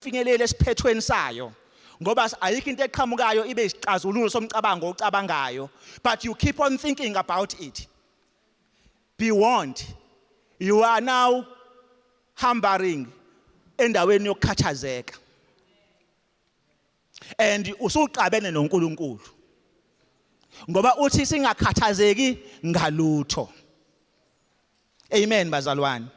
Finyelele esiphethweni sayo ngoba ayikho into eqhamukayo ibe isixazululo somcabango ocabangayo, but you keep on thinking about it. Be warned, you are now hambering endaweni yokukhathazeka and usuqabene noNkulunkulu, ngoba uthi singakhathazeki ngalutho. Amen bazalwane.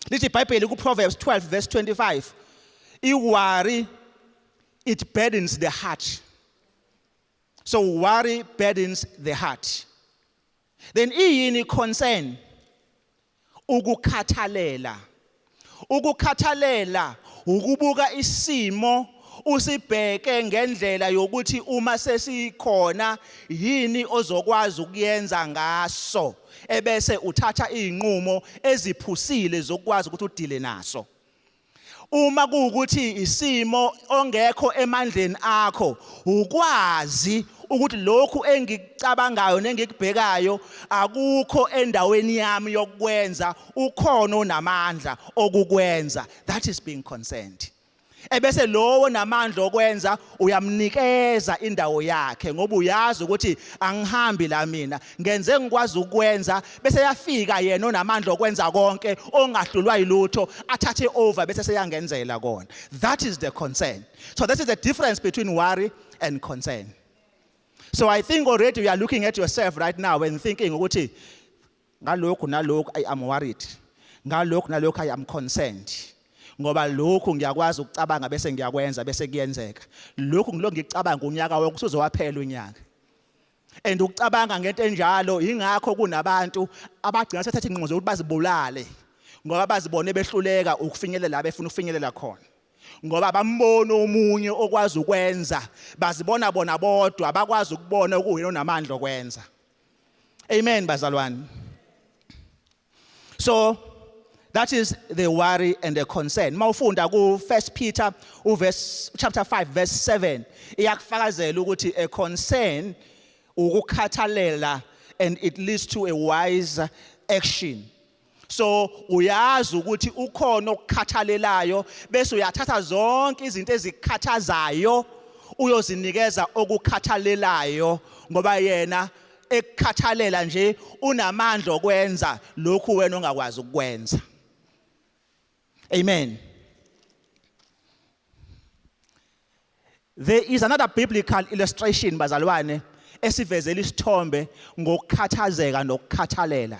Lithi iBhayibheli kuProverbs 12 verse 25, iworry, it burdens the heart. So worry burdens the heart. Then iyini concern? Ukukhathalela. Ukukhathalela ukubuka isimo usibheke ngendlela yokuthi uma sesikhona yini ozokwazi ukuyenza ngaso, ebese uthatha izinqumo eziphusile zokwazi ukuthi udile naso. Uma kuwukuthi isimo ongekho emandleni akho, ukwazi ukuthi lokhu engikucabangayo nengikubhekayo akukho endaweni yami yokwenza, ukhona onamandla okukwenza. That is being concerned. Ebese lowo namandla okwenza uyamnikeza indawo yakhe, ngoba uyazi ukuthi angihambi la, mina ngenze ngikwazi ukwenza, bese yafika yena onamandla okwenza konke, ongahlulwa yilutho, athathe over, bese seyangenzela kona. That is the concern. So this is the difference between worry and concern. So I think already you are looking at yourself right now and thinking ukuthi ngalokhu nalokhu I am worried, ngalokhu nalokhu I am concerned, ngoba lokhu ngiyakwazi ukucabanga bese ngiyakwenza bese kuyenzeka, lokhu ngilo ngicabanga unyaka wonke usuzowaphela unyaka. And ukucabanga ngento enjalo, ingakho kunabantu abagcina sethatha inqumo zokuthi bazibulale, ngoba bazibone behluleka ukufinyelela la befuna ukufinyelela khona, ngoba bambona omunye okwazi ukwenza, bazibona bona bodwa bakwazi ukubona okuyena onamandla okwenza. Amen bazalwane. So that is the worry and the concern. Mawufunda ku 1 Peter uverse chapter 5 verse 7, iyakufakazela ukuthi a concern ukukhathalela and it leads to a wise action. So uyazi ukuthi ukhona okukhathalelayo, bese uyathatha zonke izinto ezikukhathazayo uyozinikeza okukhathalelayo, ngoba yena ekukhathalela nje unamandla okwenza lokhu wena ongakwazi ukukwenza. Amen. There is another biblical illustration bazalwane esivezela isithombe ngokukhathazeka nokukhathalela.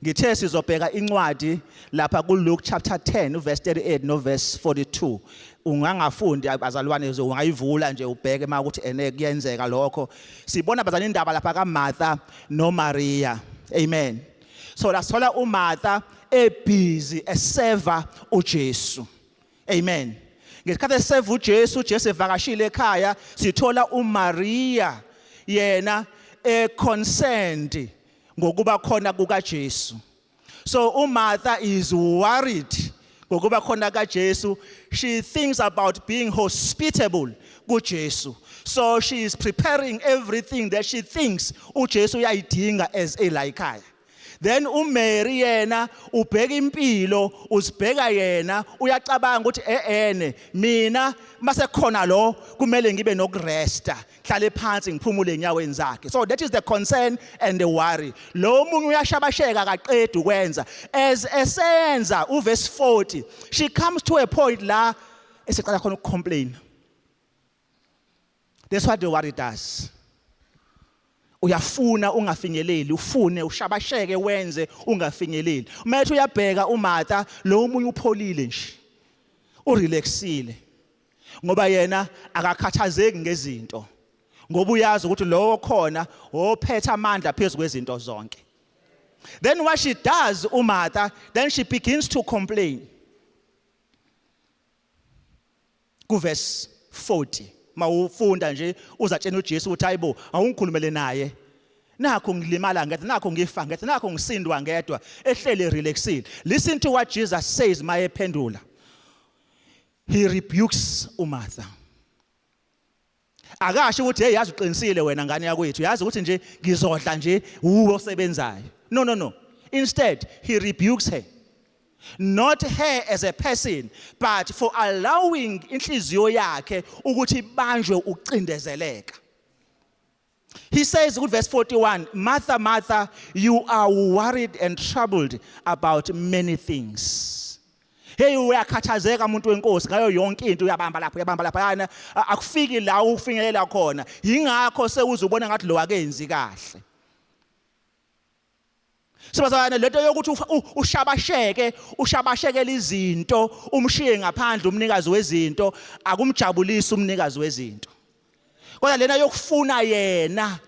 Ngithe sizobheka incwadi lapha kuLuke chapter 10 verse 38 no verse 42. Ungangafundi bazalwane, ungayivula nje ubheke uma ukuthi ene kuyenzeka lokho. Sibona bazalwane indaba lapha kaMartha noMaria. Amen. So la sithola uMartha ebusy eseva uJesu. Amen. Ngesikhathi eseva uJesu, uJesu evakashile ekhaya, sithola uMaria yena econcerned ngokuba khona kukaJesu. So uMartha is worried ngokuba khona kaJesu. She thinks about being hospitable kuJesu. So she is preparing everything that she thinks uJesu uyayidinga as ela ekhaya. Then uMary yena ubheka impilo, uzibheka yena, uyacabanga ukuthi ehene mina mase khona lo kumele ngibe nokuresta, hlale phansi ngiphumule enyaweni zakhe. So that is the concern and the worry. Lo munye uyashabasheka, akaqedi ukwenza. As esenza, uverse 40, she comes to a point la eseqala khona ukucomplain. That's what the worry does. Uyafuna ungafinyeleli, ufune ushabasheke wenze ungafinyeleli. Uma ethi uyabheka uMartha, lo omunye upholile nje, urelaxile, ngoba yena akakhathazeki ngezinto, ngoba uyazi ukuthi lowo khona ophethe amandla phezulu kwezinto zonke. Then what she does uMartha, then she begins to complain kuverse 40. Mawufunda nje, uzatshena uJesu ukuthi hayibo, awungikhulumele naye, nakho ngilimala ngedwa, nakho ngifa ngedwa, nakho ngisindwa ngedwa, ehlele relaxile. Listen to what Jesus says mayephendula. He rebukes uMartha. Akasho ukuthi, "Hey, yazi uqinisile wena ngane yakwethu, yazi ukuthi nje ngizodla nje uwe osebenzayo." No, no, no. Instead he rebukes her. Not her as a person, but for allowing inhliziyo yakhe ukuthi ibanjwe ukucindezeleka. He says ku verse 41, "Martha, Martha, you are worried and troubled about many things." Hey, uyakhathazeka umuntu wenkosi ngayo yonke into, uyabamba lapha, uyabamba lapha, yana akufiki la ufinyelela khona. Yingakho sewuzubona ngathi lo akenzi kahle. Sibazalwane, lento yokuthi ushabasheke, ushabashekela izinto, umshiye ngaphandle umnikazi wezinto, akumjabulisi umnikazi wezinto. Kodwa lena yokufuna yena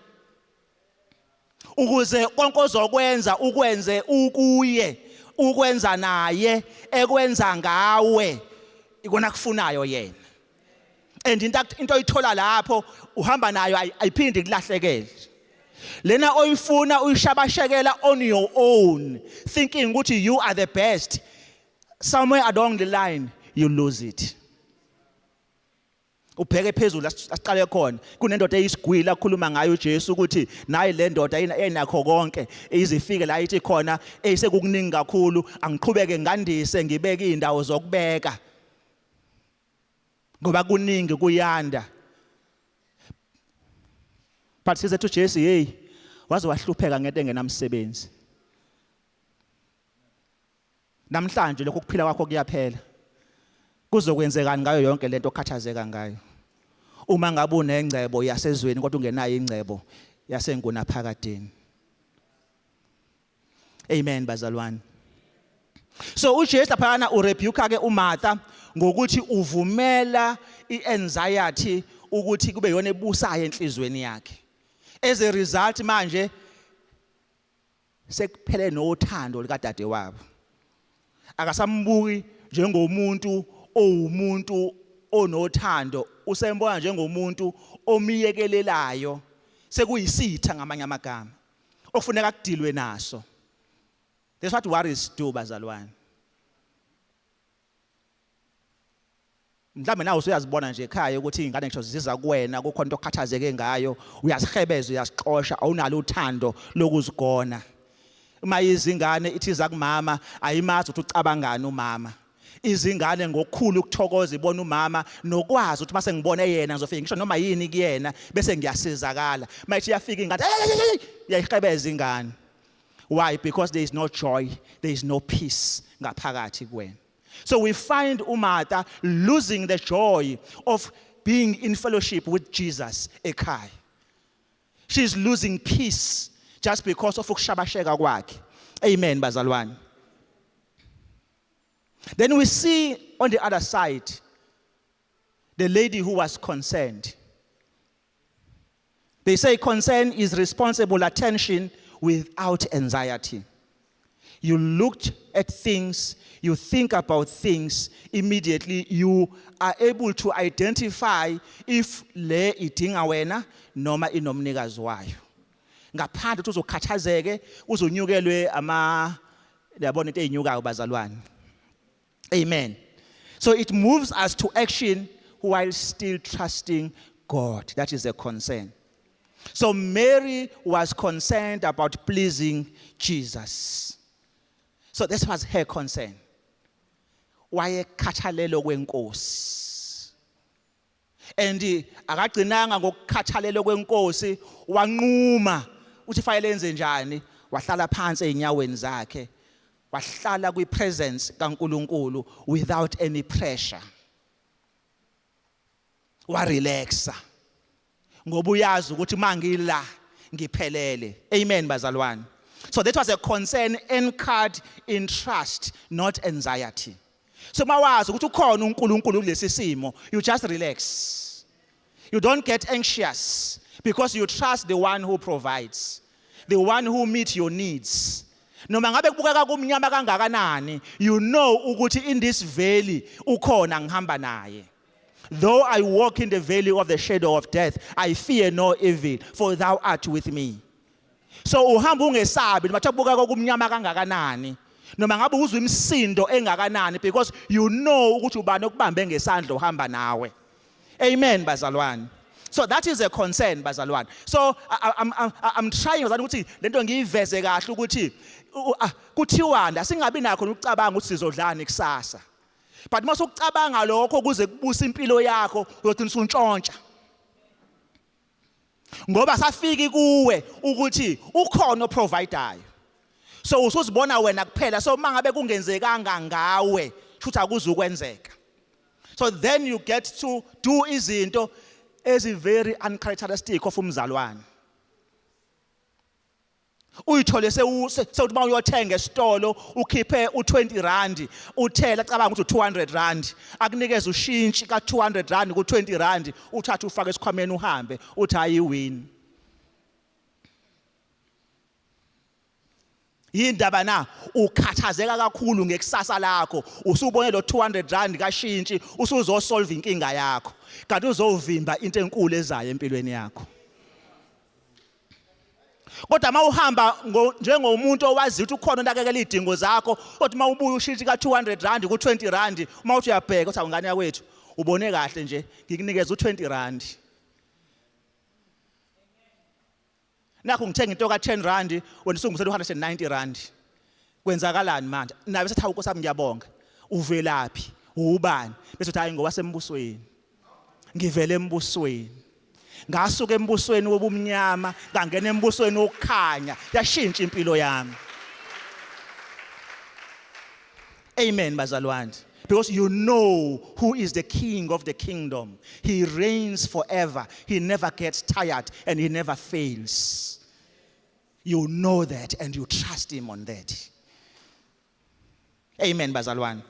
ukuze konke ozokwenza ukwenze ukuye, ukwenza naye, ekwenza ngawe, ikona kufunayo yena. And into oyithola lapho uhamba nayo, ayiphindi kulahlekele. Lena oyifuna uyishabashekela on your own, thinking ukuthi you are the best, somewhere along the line you lose it. Ubheke phezulu, asiqale khona kunendoda eyisigwila akhuluma ngayo uJesu ukuthi nayi le ndoda enakho konke, izifike la ithi khona eyisekukuningi kakhulu, angiqhubeke ngandise, ngibeke indawo zokubeka ngoba kuningi kuyanda. But sizethu uJesu, hey, waze wahlupheka ngento engenamsebenzi. Namhlanje lokho kuphila kwakho kuyaphela, kuzokwenzekani ngayo yonke lento okhathazeka ngayo uma ngabe unengcebo yasezweni kodwa ungenayo ingcebo yasengunaphakadeni? Amen, bazalwane. So uJesu laphana urebuke ke uMartha ngokuthi uvumela ianxiety ukuthi kube yona ebusayo enhlizweni yakhe. As a result, manje sekuphele nothando likadade wabo. Akasambuki njengomuntu owumuntu onothando, usembona njengomuntu omiyekelelayo, sekuyisitha ngamanye amagama okufuneka kudilwe naso. That's what worries do, bazalwane. Mhlawumbe nawe usuyazibona nje ekhaya ukuthi izingane ngisho ziza kuwena kukhona into okhathazeke ngayo, uyazihebeza, uyazixosha, awunalo uthando lokuzigona. Uma izingane ithi iza kumama, ayimazi ukuthi ucabangani umama. Izingane ngokukhulu ukuthokoza ibona umama nokwazi ukuthi mase ngibone yena ngizofika ngisho noma yini kuyena bese ngiyasizakala. Mayithi iyafika ingane, uyayihebeza ingane. Why? Because there is no joy, there is no peace ngaphakathi kuwena. So we find uMartha losing the joy of being in fellowship with Jesus ekhaya. She is losing peace just because of ukushabasheka kwakhe. Amen, bazalwane. Then we see on the other side the lady who was concerned. They say concern is responsible attention without anxiety. You looked at things, you think about things, immediately you are able to identify if le idinga wena noma inomnikazi wayo. Ngaphandle ukuthi uzokhathazeke, uzonyukelwe ama, yabona into ezinyukayo, bazalwane. Amen. So it moves us to action while still trusting God. That is a concern. So Mary was concerned about pleasing Jesus. So this was her concern. Wayekhathalelo kwenkosi. And akagcinanga ngokukhathalelo kwenkosi, wanquma uthi fanele enze njani, wahlala phansi einyaweni zakhe, wahlala kwipresence kaNkuluNkulu without any pressure. Warelaxa ngoba uyazi ukuthi mangila ngiphelele. Amen, bazalwane. So that was a concern anchored in trust, not anxiety. So mawazi ukuthi ukhona uNkulunkulu kulesi simo, you just relax. You don't get anxious because you trust the one who provides, the one who meets your needs. Noma ngabe kubukeka kumnyama kangakanani, you know ukuthi in this valley ukhona, ngihamba naye. Though I walk in the valley of the shadow of death, I fear no evil, for thou art with me. So uhamba ungesabi noma kubukeka kumnyama kangakanani, noma ngabe uzwa imisindo engakanani, because you know ukuthi ubani okubambe ngesandla, uhamba nawe. Amen, bazalwane. So that is a concern, bazalwane. So I'm trying, bazalwane, ukuthi lento ngiyiveze kahle ukuthi kuthiwani asingabi nakho ukucabanga ukuthi sizodlani kusasa. But mase ukucabanga lokho kuze kubusa impilo yakho, uyogcina usuntshontsha. Ngoba safiki kuwe ukuthi ukhona oprovidayo. So usuzibona wena kuphela. So mangabe kungenzekanga ngawe, futhi akuzukwenzeka. So then you get to do izinto ezi very uncharacteristic of umzalwane. Uyithole sewuthi uma uyothenga esitolo ukhiphe u20 rand, uthela cabanga ukuthi u200 rand, akunikeze ushintshi ka200 rand ku20 rand, uthathe ufake esikhwameni uhambe, uthi hayi, win. Yindaba na ukhathazeka kakhulu ngekusasa lakho, usubone lo 200 rand kashintshi usuzosolve inkinga yakho, kanti uzovimba into enkulu ezayo empilweni yakho. Kodwa mawuhamba njengomuntu owazi ukuthi ukhona onakekela izidingo zakho, kodwa uma ubuya ushintshi ka 200 rand ku 20 rand, uma uthi uyabheka uthi, "Awungane yakwethu, ubone kahle nje, ngikunikeza u20 rand. Nakho ngithenga into ka 10 rand, wena usungibuyisela u190 rand. Kwenzakalani manje?" Nabe sethi, "Hawu Nkosi yami, ngiyabonga. Uvelaphi? Ubani?" Bese uthi, "Hayi, ngowasembusweni. Ngivele embusweni. Ngasuka embusweni wobumnyama ngangena embusweni wokukhanya, yashintsha impilo yami." Amen, bazalwane. Because you know who is the King of the kingdom. He reigns forever. He never gets tired and he never fails. You know that and you trust him on that. Amen, bazalwane.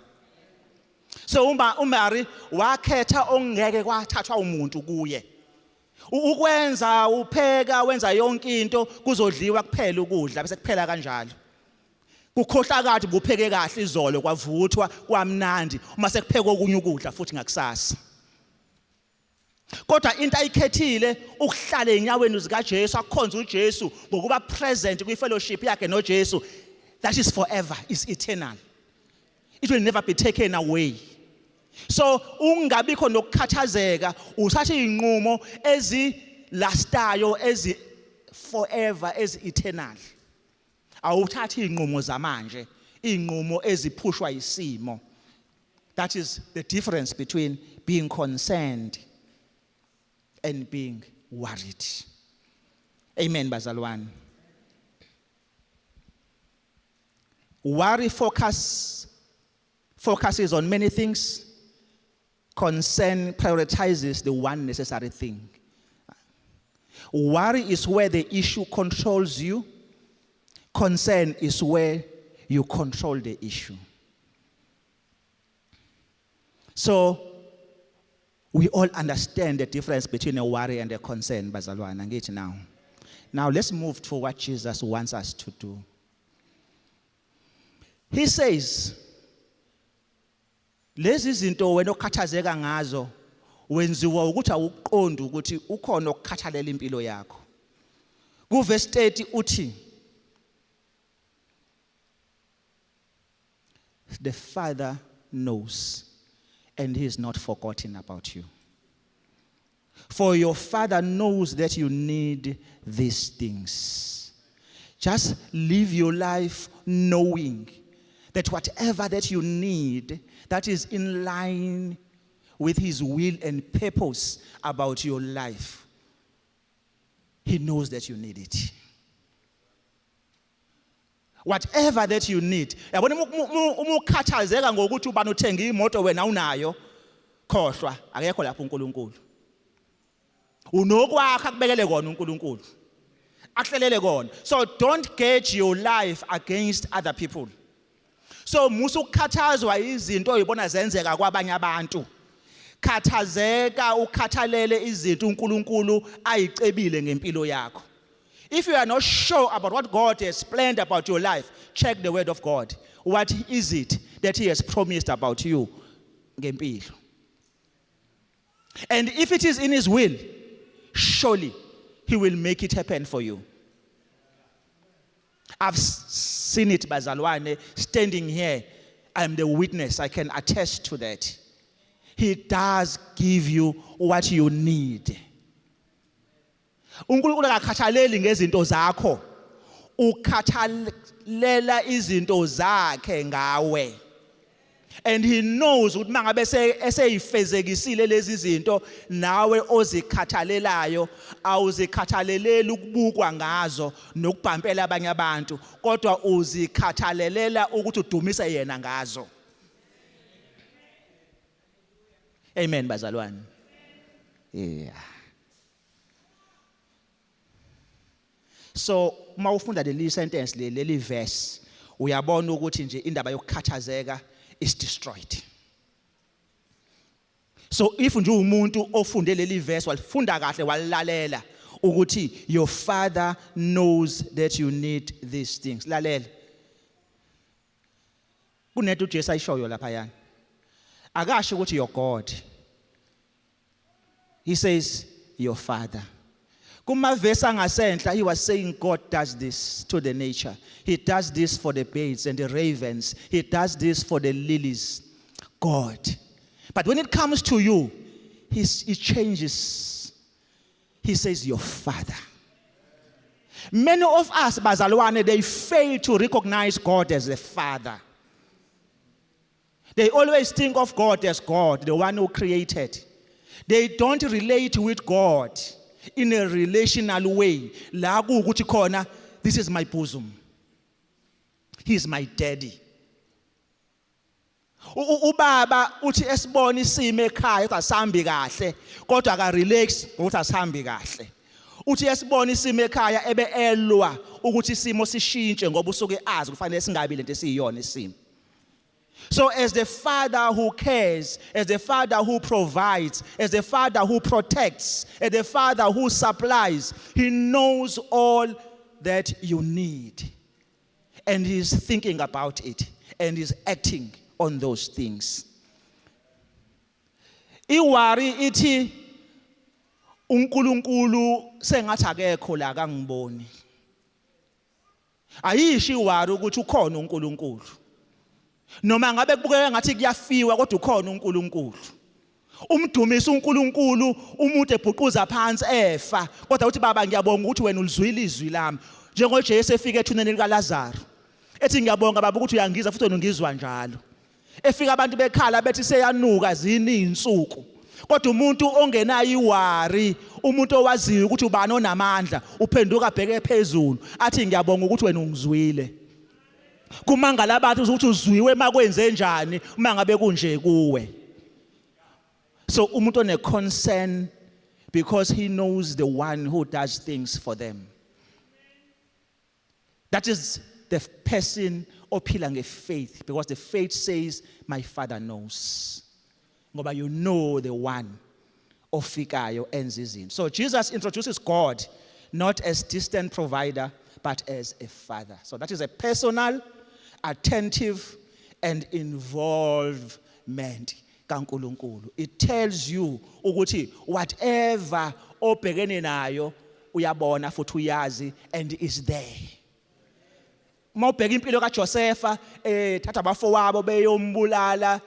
So uma uMary wakhetha ongeke kwathathwa umuntu kuye. Ukwenza upheka, wenza yonke into, kuzodliwa kuphela ukudla bese kuphela kanjalo. Kukhohlakade bupheke kahle izolo, kwavuthwa kwamnandi, uma sekuphekwa okunye ukudla futhi ngakusasa. Kodwa into ayikhethile ukuhlala enyaweni zikaJesu, akukhonza uJesu ngokuba present kwi-fellowship yakhe noJesu. That is forever, is eternal. It will never be taken away. So ungabikho nokukhathazeka, uthatha izinqumo ezilastayo, ezi forever, ezi eternal. Awuthathi izinqumo zamanje, izinqumo eziphushwa isimo. That is the difference between being concerned and being worried. Amen, bazalwane. Worry focuses on many things. Concern prioritizes the one necessary thing. Worry is where the issue controls you. Concern is where you control the issue. So we all understand the difference between a worry and a concern, bazalwane, angithi now? Now let's move to what Jesus wants us to do. He says, lezi zinto wena okhathazeka ngazo wenziwa ukuthi awuqondi ukuthi ukhona okukhathalela impilo yakho. Ku verse 30 uthi, "The Father knows and he is not forgotten about you. For your Father knows that you need these things." Just live your life knowing that whatever that you need that is in line with his will and purpose about your life, he knows that you need it. Whatever that you need. Yabona, uma ukhathazeka ngokuthi ubani uthenga imoto wena unayo, khohlwa, akekho lapho uNkulunkulu. Unokwakha kubekele kona uNkulunkulu. Akuhlelele kona. So don't gauge your life against other people. So musa ukukhathazwa izinto oyibona zenzeka kwabanye abantu. Khathazeka ukhathalele izinto uNkulunkulu ayicebile ngempilo yakho. If you are not sure about what God has planned about your life, check the word of God. What is it that he has promised about you ngempilo? And if it is in his will, surely he will make it happen for you. I've seen it, bazalwane, standing here. I'm the witness. I can attest to that. He does give you what you need. uNkulunkulu akakhathaleli ngezinto zakho, ukhathalela izinto zakhe ngawe. And he knows ukuthi mangabe eseyifezekisile lezi zinto nawe ozikhathalelayo, awuzikhathaleleli ukubukwa ngazo nokubhampela abanye abantu, kodwa uzikhathalelela ukuthi udumise yena ngazo. Amen bazalwane. Yeah. So uma ufunda leli sentence, leli verse, uyabona ukuthi nje indaba yokukhathazeka is destroyed. So if nje umuntu ofunde leli verse, walifunda kahle, walilalela ukuthi your father knows that you need these things. Lalela, kunento uJesu ayishoyo lapha yana. Akasho ukuthi your God, he says your father. Kumavesi angasenhla he was saying God does this to the nature, he does this for the birds and the ravens, he does this for the lilies, God. But when it comes to you, he changes. He says your father. Many of us bazalwane, they fail to recognize God as a father. They always think of God as God, the one who created. They don't relate with God in a relational way. La kuwukuthi khona, this is my bosom. He is my daddy. Ubaba uthi esibona isimo ekhaya ukuthi asambi kahle, kodwa aka relax ngokuthi asambi kahle. Uthi esibona isimo ekhaya ebe elwa ukuthi isimo sishintshe, ngoba usuke azi kufanele singabi lento esiyiyona isimo. So as the father who cares, as the father who provides, as the father who protects, as the father who supplies, he knows all that you need. And he is thinking about it and is acting on those things. Iworry ithi uNkulunkulu sengathi akekho la, kangiboni. Ayisho iworry ukuthi ukhona uNkulunkulu. Noma ngabe kubukeka ngathi kuyafiwa, kodwa ukhona uNkulunkulu. Umdumisa uNkulunkulu umuntu ebhuquza phansi efa, kodwa uthi, "Baba, ngiyabonga ukuthi wena ulizwile izwi lami." NjengoJesu efika ethuneni likaLazaro, ethi, "Ngiyabonga baba ukuthi uyangizwa futhi wena ungizwa njalo." Efika abantu bekhala bethi seyanuka, zini insuku. Kodwa umuntu ongenayo iworry, umuntu owaziyo ukuthi ubani onamandla, uphenduka abheke phezulu athi, "Ngiyabonga ukuthi wena ungizwile." Kumangala abantu ukuthi uzwiwe makwenze njani uma ngabe kunje kuwe. So umuntu one concern because he knows the one who does things for them. That is the person ophila ngefaith, because the faith says my father knows. Ngoba you know the one ofikayo enza izinto. So Jesus introduces God not as distant provider but as a father. So that is a personal, attentive and involvement kaNkuluNkulu. It tells you ukuthi whatever obhekene nayo, uyabona futhi uyazi and is there. Uma ubheka impilo kaJosepha, thatha abafowabo beyombulala,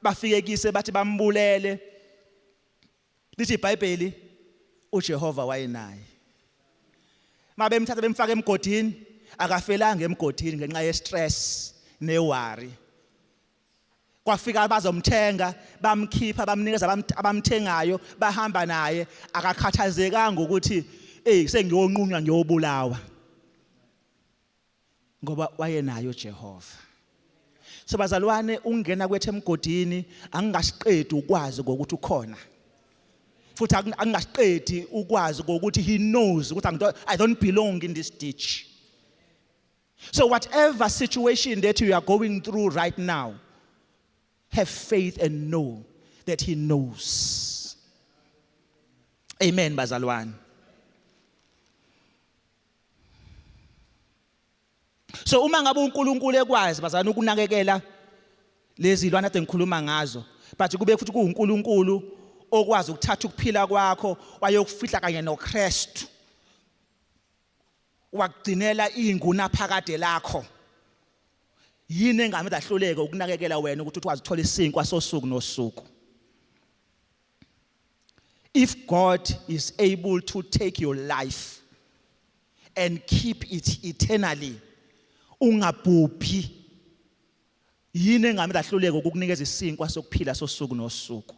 bafike kise bathi bambulele. Lithi iBhayibheli uJehova wayenaye. Mabemthatha bemfaka emgodini, akafelanga emgodini ngenxa yestress neworry. Kwafika abazomthenga, bamkhipha, bamnikeza abamthengayo, bahamba naye, akakhathazekanga ukuthi hey, sengiyonqunywa, ngiyobulawa, ngoba wayenayo uJehova. So bazalwane, ungena kwethu emgodini angingasiqedi ukwazi ngokuthi ukhona, futhi angingasiqedi ukwazi ngokuthi he knows ukuthi I don't belong in this ditch. So whatever situation that you are going through right now, have faith and know that he knows. Amen bazalwane. So uma ngabe uNkulunkulu ekwazi bazalwane ukunakekela lezi zilwane ade ngikhuluma ngazo, but kube futhi kuuNkulunkulu okwazi ukuthatha ukuphila kwakho wayokufihla kanye noKristu, wakugcinela inguna phakade lakho, yini engame ahluleke ukunakekela wena ukuthi ukwazi ukuthola isinkwa sosuku nosuku? If God is able to take your life and keep it eternally, ungabhubhi, yini engamele ahluleke ukukunikeza isinkwa sokuphila sosuku nosuku?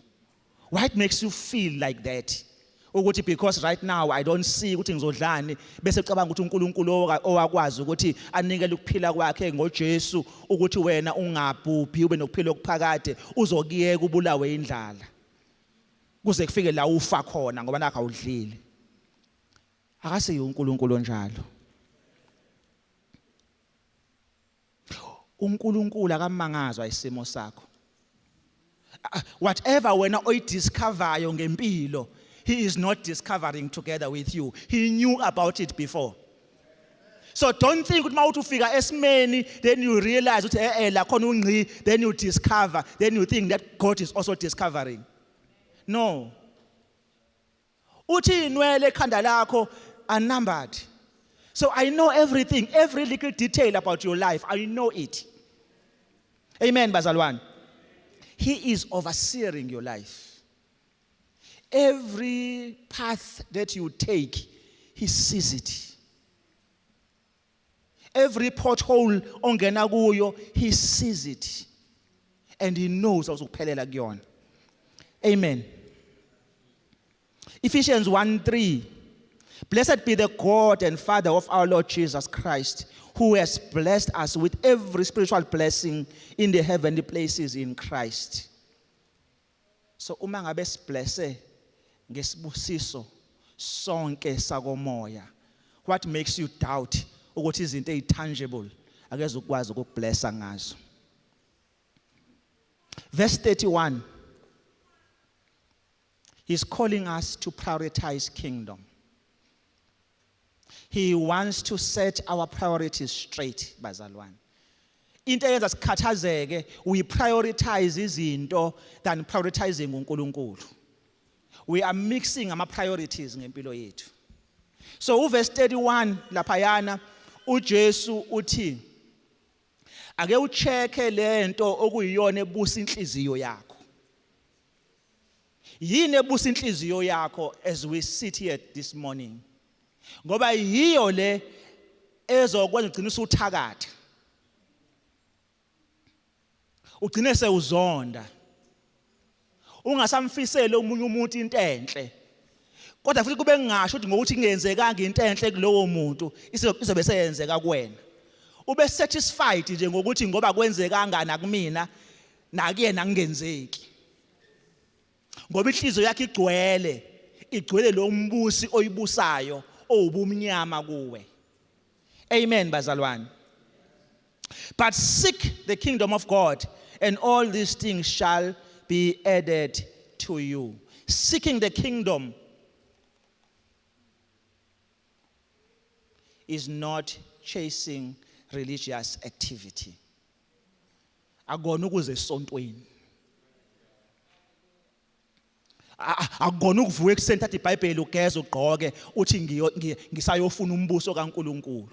Why it makes you feel like that, ukuthi because right now I don't see ukuthi ngizodlani, bese ucabanga ukuthi uNkulunkulu owakwazi ukuthi anikele ukuphila kwakhe ngoJesu ukuthi wena ungabhubhi ube nokuphila okuphakade, uzokuyeka ubulawe indlala kuze kufike la ufa khona ngoba nakho awudlile? Akasiyo uNkulunkulu onjalo. UNkulunkulu akamangazwa isimo sakho. Whatever wena oyidiscoveryo ngempilo, he is not discovering together with you. He knew about it before. So don't think ukuthi mawuthi ufika esimeni, then you realize ukuthi la khona ungqi, then you discover, then you think that God is also discovering. No. Uthi inwele ekhanda lakho are numbered. So I know everything, every little detail about your life, I know it. Amen, bazalwane. He is overseeing your life. Every path that you take, he sees it. Every pothole ongena kuyo, he sees it and he knows awuzukuphelela kuyona. Amen. Ephesians 1:3. Blessed be the God and Father of our Lord Jesus Christ, who has blessed us with every spiritual blessing in the heavenly places in Christ. So uma ngabe siblesse ngesibusiso sonke sakomoya, what makes you doubt ukuthi izinto ezitangible akezukwazi ukukublessa ngazo? Verse 31, he's calling us to prioritize kingdom. He wants to set our priorities straight, bazalwane. Into eyenza sikhathazeke, we prioritize izinto than prioritizing uNkulunkulu. We are mixing ama priorities ngempilo yethu. So uverse 31 laphayana, uJesu uthi ake uchecke lento okuyiyona ebusa inhliziyo yakho. Yini ebusa inhliziyo yakho as we sit here this morning? Ngoba yiyo le ezokwenza ugcine usuthakatha, ugcine sewuzonda, ungasamfisele omunye umuntu into enhle. Kodwa futhi kube ngingasho ukuthi ngokuthi kungenzekanga into enhle kulowo muntu, izobe seyenzeka kuwena. Ube satisfied nje ngokuthi ngoba kwenzekanga nakumina, nakuyena kungenzeki, ngoba inhliziyo yakhe igcwele lo mbusi oyibusayo owubumnyama kuwe. Amen, bazalwane. But seek the kingdom of God, and all these things shall be added to you. Seeking the kingdom is not chasing religious activity. Akona ukuze esontweni, akukona ukuvuka ekuseni, thatha iBhayibheli, ugeze, ugqoke, uthi ngisayofuna umbuso kaNkuluNkulu.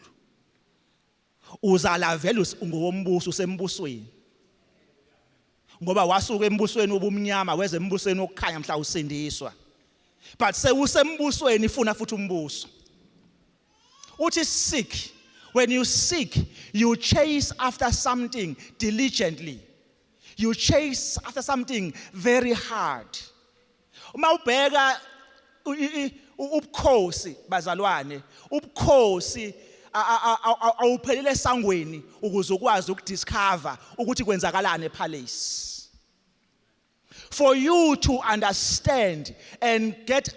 Uzala vele ngowombuso, usembusweni, ngoba wasuka embusweni wobumnyama weze embusweni wokukhanya mhla usindiswa. But sewusembusweni, ifuna futhi umbuso. Uthi seek. When you seek, you chase after something diligently, you chase after something very hard. Uma ubheka ubukhosi, bazalwane, ubukhosi awuphelele esangweni ukuze ukwazi ukudiscover ukuthi kwenzakalani epalace. For you to understand and get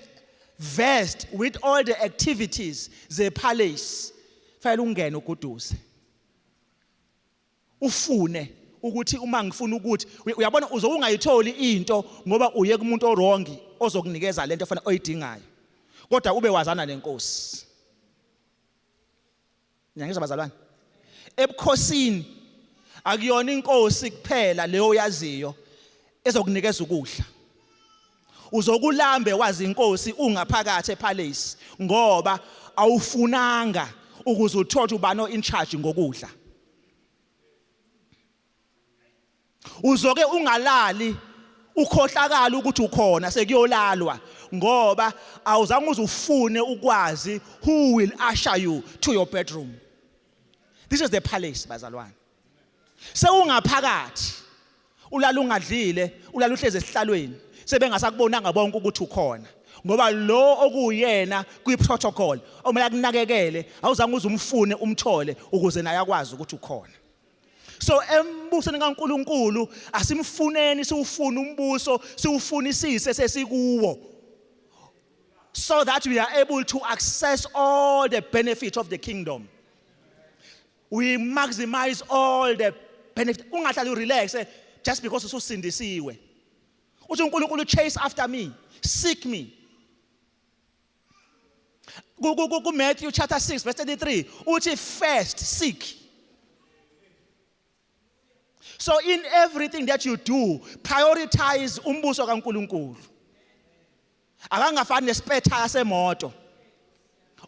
versed with all the activities ze palace, fanele ungene uguduze, ufune ukuthi uma ngifuna ukuthi uyabona, uzobe ungayitholi into ngoba uye kumuntu owrong ozokunikeza lento ofana oyidingayo, kodwa ube wazana nenkosi. Ngiyangizwa, bazalwane? Ebukhosini akuyona inkosi kuphela leyo yaziyo ezokunikeza ukudla. Uzokulambe wazi inkosi ungaphakathi epalace, ngoba awufunanga ukuze uthole ubani in charge ngokudla. Uzoke ungalali, ukhohlakala ukuthi ukhona sekuyolalwa, Ngoba awuzange uze ufune ukwazi who will usher you to your bedroom. This is the palace, bazalwane. Sewungaphakathi, ulala ungadlile, ulala uhlezi esihlalweni, sebengasakubonanga bonke ukuthi ukhona, ngoba lo okuyena kwi-protocol omele akunakekele awuzange uze umfune umthole ukuze naye akwazi ukuthi ukhona. So embusweni kaNkuluNkulu asimfuneni, siwufune umbuso, siwufunisise sesikuwo, so that we are able to access all the benefits of the kingdom. We maximize all the benefits. Ungahlali urelax just because ususindisiwe. Uthi uNkulunkulu, "Chase after me, seek me." Ku Matthew chapter 6 verse 33 uthi, "First seek." So in everything that you do, prioritize umbuso kaNkuluNkulu. Akangafani nespare tire semoto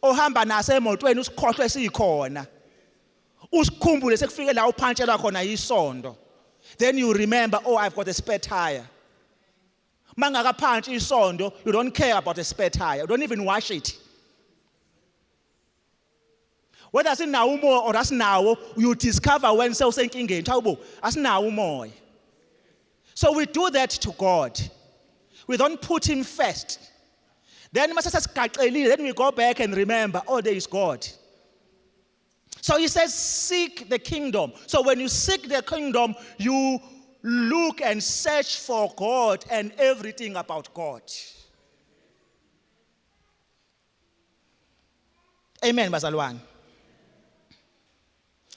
ohamba naso emotweni, usikhohlwe sikhona, usikhumbule sekufike la uphantshelwa khona isondo, then you remember, "Oh, I've got a spare tire." Mangakaphantshi isondo, you don't care about a spare tire, you don't even wash it. Whether sinawo umoya or asinawo, you discover when sewusenkingeni, hayibo, asinawo umoya. So we do that to God. We don't put him first. Then mase sesigaxelile, then we go back and remember, "Oh, there is God." So he says, "Seek the kingdom." So when you seek the kingdom, you look and search for God and everything about God. Amen, bazalwane.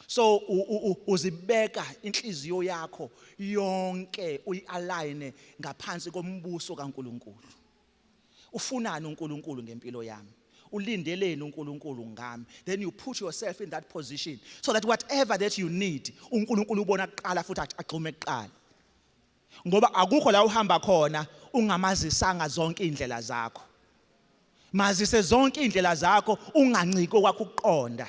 So uzibeka inhliziyo yakho yonke, uyialign ngaphansi kombuso kaNkuluNkulu. Ufunani uNkulunkulu ngempilo yami? Ulindeleni uNkulunkulu ngami? Then you put yourself in that position so that whatever that you need, uNkulunkulu ubona kuqala futhi agxume kuqala, ngoba akukho la uhamba khona ungamazisanga zonke indlela zakho. Mazise zonke indlela zakho, unganciki kwakho ukuqonda,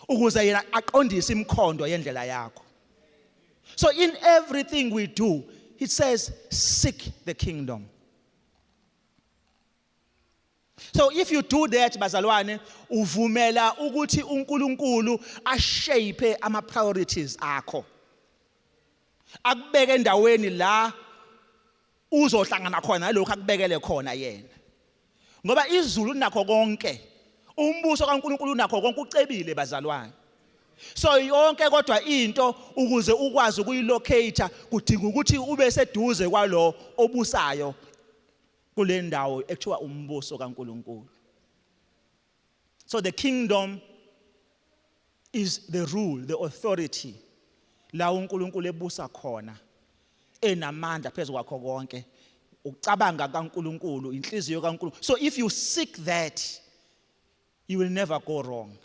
ukuze yena aqondise imikhondo yendlela yakho. So in everything we do, it says, "Seek the kingdom." So if you do that, bazalwane, uvumela ukuthi uNkulunkulu ashape ama priorities akho, akubeke endaweni la uzohlangana khona nalokho akubekele khona yena, ngoba izulu linakho konke, umbuso kaNkulunkulu unakho konke, ucebile, bazalwane. So yonke kodwa into, ukuze ukwazi ukuyilocate, kudinga ukuthi ube seduze kwalo obusayo kule ndawo ekuthiwa umbuso kaNkulunkulu. So the kingdom is the rule, the authority la uNkulunkulu ebusa khona, enamandla phezulu kwakho konke, ukucabanga kaNkulunkulu, inhliziyo kaNkulunkulu. So if you seek that, you will never go wrong.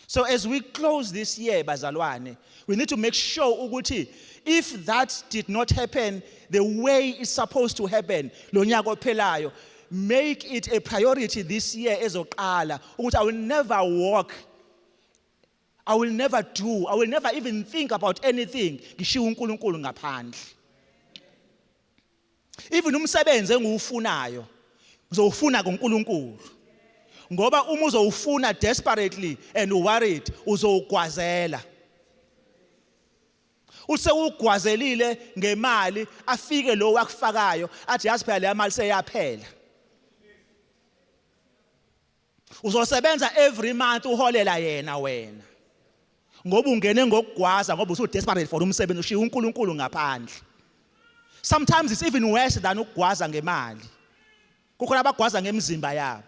So as we close this year, bazalwane, we need to make sure ukuthi if that did not happen the way it's supposed to happen lo nyaka ophelayo, make it a priority this year ezoqala ukuthi I will never walk, I will never do, I will never even think about anything ngishiya uNkulunkulu ngaphandle. Even umsebenzi engiwufunayo, ngizowufuna kuNkulunkulu, ngoba uma uzowufuna desperately and worried, uzowugwazela. Usewugwazelile ngemali, afike lo wakufakayo athi, "Yazi phela, le mali seyaphela." Uzosebenza every month uholela yena wena, ngoba ungene ngokugwaza, ngoba usu desperate for umsebenzi, ushiya uNkulunkulu ngaphandle. Sometimes it's even worse than ukugwaza ngemali. Kukhona abagwaza ngemizimba yabo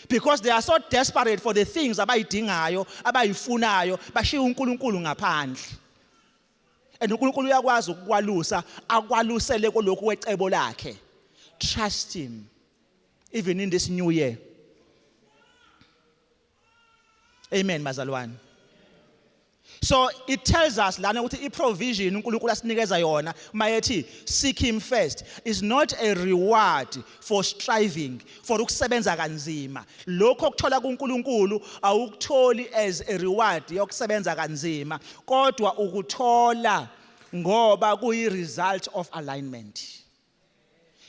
because they are so desperate for the things abayidingayo, abayifunayo, bashiya uNkulunkulu ngaphandle. And uNkulunkulu uyakwazi ukukwalusa, akwalusele kulokhu kwecebo lakhe. Trust him even in this new year. Amen, bazalwane. So it tells us lana ukuthi i-provision uNkulunkulu asinikeza yona mayethi seek him first is not a reward for striving, for ukusebenza kanzima. Lokho okuthola kuNkulunkulu awukutholi as a reward yokusebenza kanzima, kodwa ukuthola ngoba kuyi result of alignment.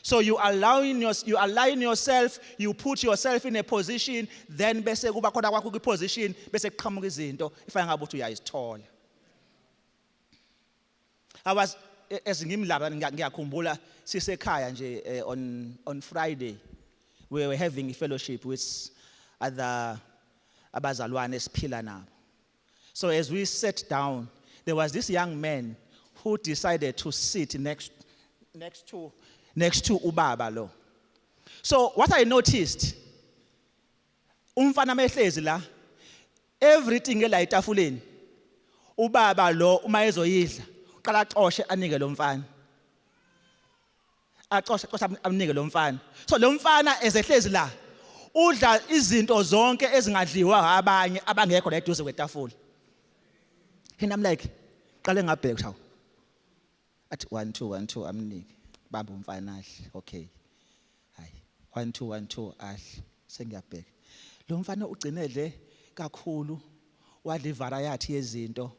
So you align yourself, you put yourself in a position, then bese kuba khona kwakho kwi position bese kuqhamuka izinto ifana ngabe uthi uyayizithola. I was as ngimlaba ngiyakhumbula sisekhaya nje on Friday we were having a fellowship with other abazalwane esiphila nabo. So as we sat down, there was this young man who decided to sit next to ubaba lo. So what I noticed, umfana mehlezi la, everything ela etafuleni, ubaba lo uma ezoyidla, uqala axoshe anike lo mfana. Axoshe axoshe amnike lo mfana. So lo mfana ezehlezi la, udla izinto zonke ezingadliwa abanye abangekho la eduze kwetafula. And I'm like, qale ngabheka shawo. Athi 1 2 1 2 amnike. Bamba umfana adle. Okay. Hayi 1 2 1 2 adle. Sengiyabheka. Lo mfana ugcine le kakhulu wadla ivariety yezinto.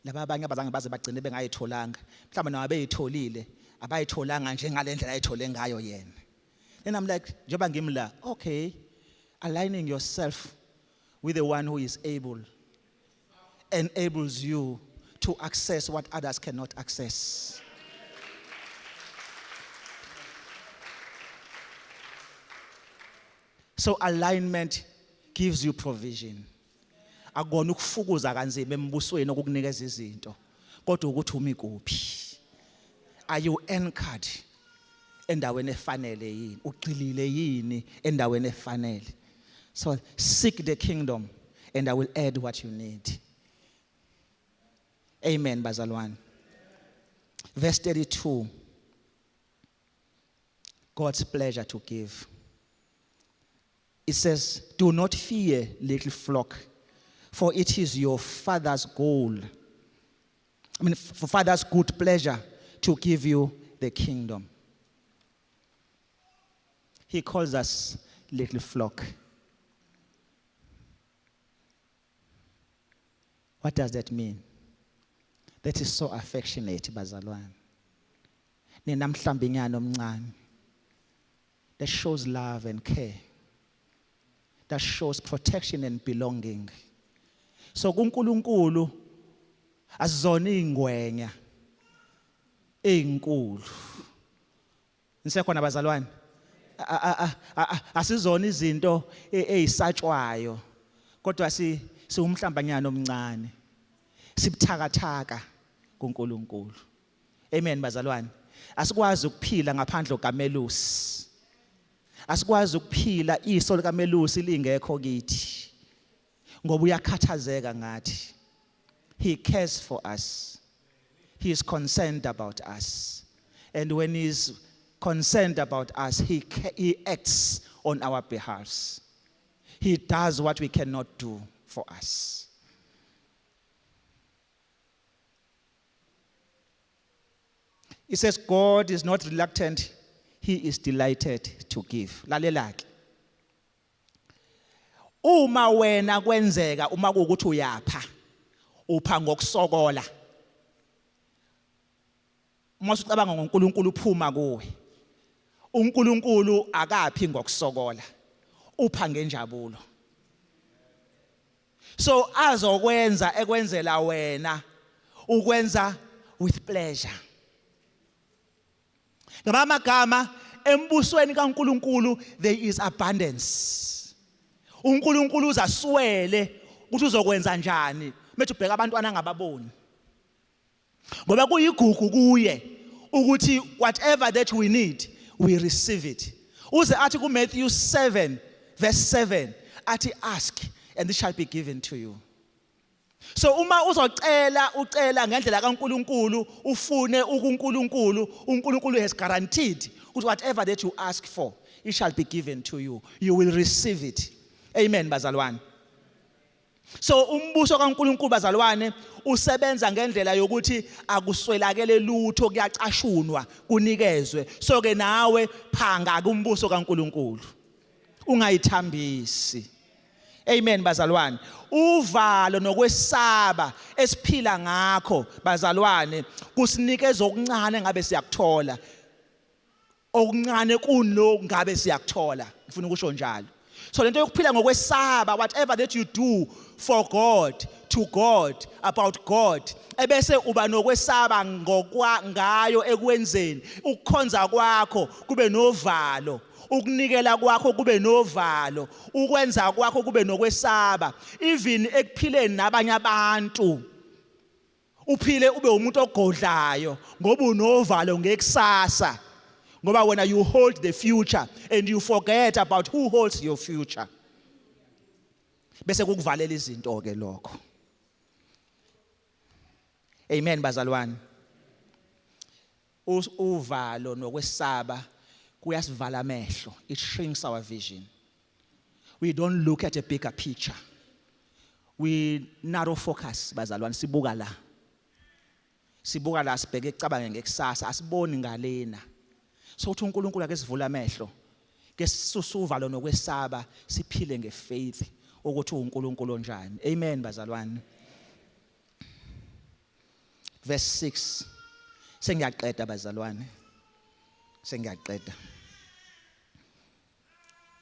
Laba abanye abazange baze bagcine bengayitholanga. Mhlawumbe noma beyitholile, abayitholanga njengalendlela ayithole ngayo yena. Then I'm like, njengoba ngimla, okay, aligning yourself with the one who is able enables you to access what others cannot access. So alignment gives you provision. Akona ukufukuza kanzima embusweni okukunikeza izinto, kodwa ukuthi umi kuphi. Are you anchored endaweni efanele yini? Ugxilile yini endaweni efanele? So seek the kingdom and I will add what you need. Amen, bazalwane. Verse 32. God's pleasure to give. It says, "Do not fear, little flock, for it is your Father's goal. I mean, for Father's good pleasure to give you the kingdom." He calls us little flock. What does that mean? That is so affectionate, bazalwane. Nina mhlambinyana omncane. That shows love and care. That shows protection and belonging. So kuNkulunkulu asizona ingwenya ezinkulu. Nisekhona bazalwane? Asizona izinto ezisatshwayo kodwa si siwumhlambanyana omncane. Sibuthakathaka kuNkulunkulu. Amen, bazalwane. Asikwazi ukuphila ngaphandle kukamelusi. Asikwazi ukuphila iso likamelusi lingekho kithi. Ngoba uyakhathazeka ngathi. He cares for us. He is concerned about us. And when he is concerned about us, he acts on our behalf. He does what we cannot do for us. He says God is not reluctant, he is delighted to give. Lalela ke. Uma wena kwenzeka uma kuukuthi uyapha, upha ngokusokola. Uma usucabanga ngoNkulunkulu uphuma kuwe. uNkulunkulu akaphi ngokusokola. Upha ngenjabulo. So azokwenza ekwenzela wena ukwenza with pleasure. Ngamagama embusweni kaNkulunkulu there is abundance. uNkulunkulu uzaswele ukuthi uzokwenza njani methi ubheka abantwana angababoni. Ngoba kuyigugu kuye ukuthi whatever that we need, we receive it. Uze athi ku Matthew 7 verse 7 athi, "Ask and it shall be given to you." So uma uzocela ucela ngendlela kaNkuluNkulu ufune ukuNkulunkulu, uNkulunkulu has guaranteed ukuthi whatever that you ask for, it shall be given to you. You will receive it. Amen, bazalwane. So umbuso kaNkuluNkulu, bazalwane, usebenza ngendlela yokuthi akuswelakele lutho, kuyacashunwa kunikezwe. So ke nawe phanga kumbuso kaNkuluNkulu. Ungayithambisi. Amen, bazalwane. Uvalo nokwesaba esiphila ngakho, bazalwane, kusinikeza okuncane ngabe siyakuthola. Okuncane kuno ngabe siyakuthola, ngifuna ukusho njalo. So lento yokuphila ngokwesaba, whatever that you do for God, to God, about God, ebese uba nokwesaba ngokwa ngayo ekwenzeni ukukhonza kwakho kube novalo, ukunikela kwakho kube novalo, ukwenza kwakho kube nokwesaba, even ekuphileni nabanye abantu uphile ube umuntu ogodlayo ngoba unovalo ngekusasa, ngoba wena you hold the future and you forget about who holds your future. Bese kukuvalela izinto ke lokho. Amen, bazalwane. Uvalo nokwesaba kuyasivala amehlo. It shrinks our vision. We don't look at a bigger picture. We narrow focus, bazalwane. Sibuka la, sibuka la, sibheke ekucabange ngekusasa, asiboni ngalena. So uthi uNkulunkulu ake sivule amehlo ke, sisuse uvalo nokwesaba, siphile ngefaith ukuthi uNkulunkulu onjani. Amen, bazalwane. Verse 6. Sengiyaqeda, bazalwane, sengiyaqeda.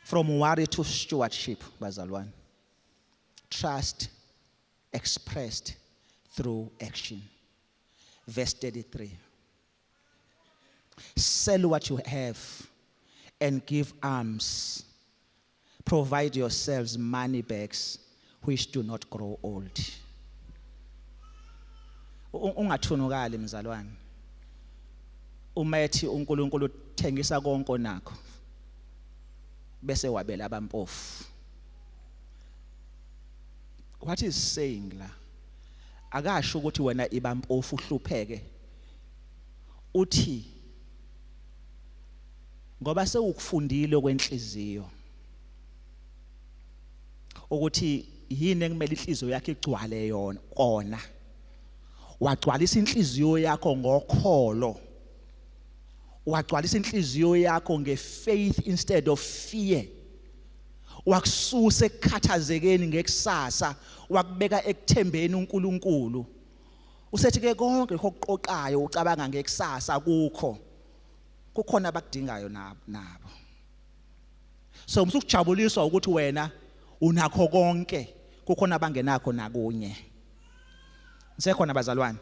From worry to stewardship, bazalwane. Trust expressed through action. Verse 33: "Sell what you have and give alms. Provide yourselves money bags which do not grow old." Ungathunukali, mzalwane, uma ethi uNkulunkulu uthengisa konke onakho bese wabela abampofu. What is saying la, akasho ukuthi wena ibampofu uhlupheke. Uthi ngoba sewukufundile kwenhliziyo ukuthi yini ekumele inhliziyo yakhe igcwale yona kona, wagcwalisa inhliziyo yakho ngokholo, wagcwalisa inhliziyo yakho ngefaith instead of fear, wakususa ekukhathazekeni ngekusasa, wakubeka ekuthembeni uNkulunkulu. Usethi ke konke lokho okuqoqayo ucabanga ngekusasa, kukho kukhona abakudingayo nabo. So musukujabuliswa ukuthi wena unakho konke, kukhona abangenakho nakunye. Nisekhona, bazalwane?